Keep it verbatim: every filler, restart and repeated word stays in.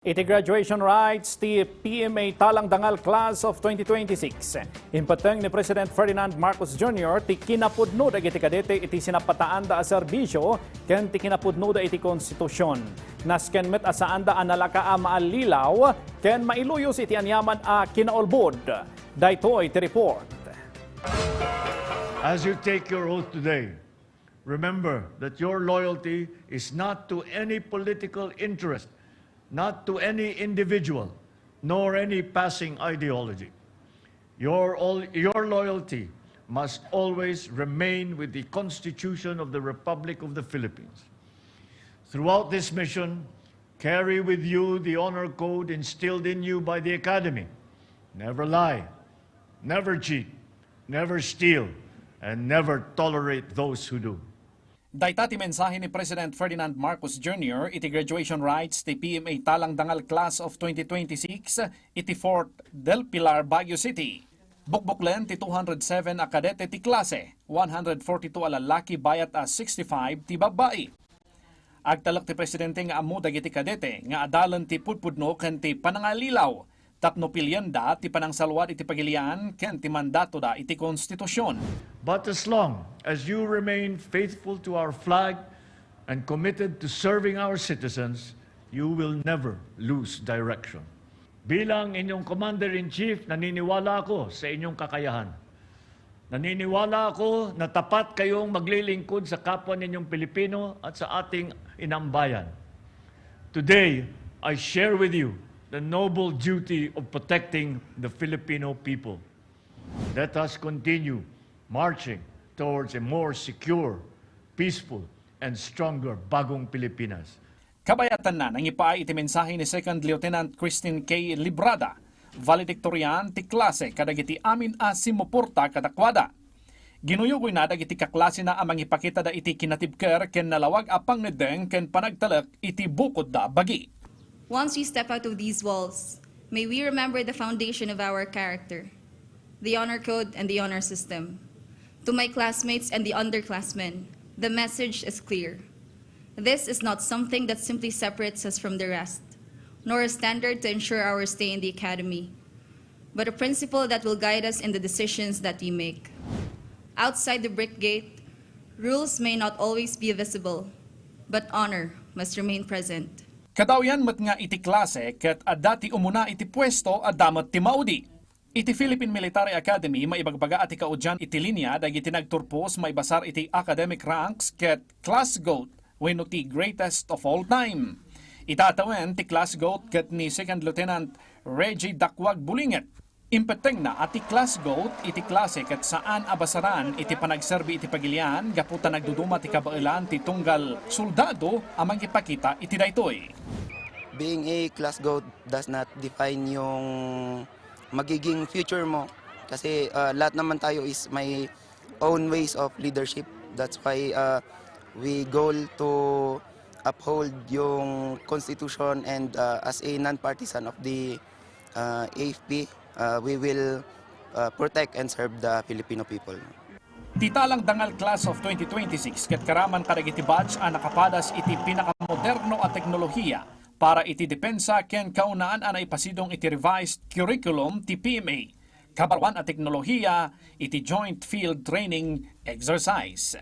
Iti graduation rites ti P M A Talang Dangal Class of twenty twenty-six, impateng ni President Ferdinand Marcos Junior ti kinapudno dagiti kadete iti sinapataanda a serbisyo ken ti kinapudnoda iti konstitusion. Nasken met a saanda a nalaka a maallilaw ken mailuyos iti aniaman a kinaulbod. Daytoy ti report. As you take your oath today, remember that your loyalty is not to any political interest, not to any individual, nor any passing ideology. Your, all, your loyalty must always remain with the Constitution of the Republic of the Philippines. Throughout this mission, carry with you the honor code instilled in you by the Academy. Never lie, never cheat, never steal, and never tolerate those who do. Dayta ti mensahe ni President Ferdinand Marcos Junior iti graduation rites ti P M A Talang Dangal Class of twenty twenty-six iti Fort del Pilar, Baguio City. Bukbuklen ti two hundred seven a kadete ti klase, one hundred forty-two a lalaki bayat a sixty-five ti babbai. Agtalek ti presidente nga ammo dagiti kadete nga adalen ti pudpudno ken ti panangallilaw tapno pilienda ti panangsalluad iti pagilian ken ti mandatoda iti konstitusion. But as long as you remain faithful to our flag and committed to serving our citizens, you will never lose direction. Bilang inyong Commander-in-Chief, naniniwala ako sa inyong kakayahan. Naniniwala ako na tapat kayong maglilingkod sa kapwa ninyong Pilipino at sa ating inang bayan. Today, I share with you the noble duty of protecting the Filipino people. Let us continue marching towards a more secure, peaceful, and stronger Bagong Pilipinas. Kabayatanna, nangipaay iti mensahe ni Second Lieutenant Christine K. Librada, valedictorian ti klase kadagiti amin a simmuporta kadakuada. Ginuyugoyna dagiti kaklasena a mangipakitada iti kinatibker ken nalawag a pangngeddeng ken panagtalek iti bukodda a bagi. Once we step out of these walls, may we remember the foundation of our character, the honor code and the honor system. To my classmates and the underclassmen, the message is clear. This is not something that simply separates us from the rest, nor a standard to ensure our stay in the academy, but a principle that will guide us in the decisions that we make. Outside the brick gate, rules may not always be visible, but honor must remain present. Kadawyan met nga iti klase ket adda ti umuna iti puesto, adda met ti maudi. Iti Philippine Military Academy, maibagbaga a ti kaudian iti linia dagiti nagturpos maibasar iti academic ranks ket class goat wenno ti greatest of all time. Ita a tawen ti class goat ket ni Second Lieutenant Reggie Dakwag Bulinget. Impettengna a ti class goat iti klase ket saan a basaran iti panagserbi iti pagilian gapu ta nagduduma ti kabaelan ti tunggal soldado a mangipakita iti daytoy. Being a class goat does not define yung magiging future mo. Kasi uh, lahat naman tayo is may own ways of leadership. That's why uh, we goal to uphold yung constitution and uh, as a non-partisan of the uh, A F P, uh, we will uh, protect and serve the Filipino people. Ti Talang Dangal Class of twenty twenty-six ket karaman kadagiti batch a nakapadas iti pinakamoderno a teknolohiya para iti depensa ken kaunaan a naipasidong iti revised curriculum ti P M A, kabaruan a teknolohiya iti Joint Field Training Exercise.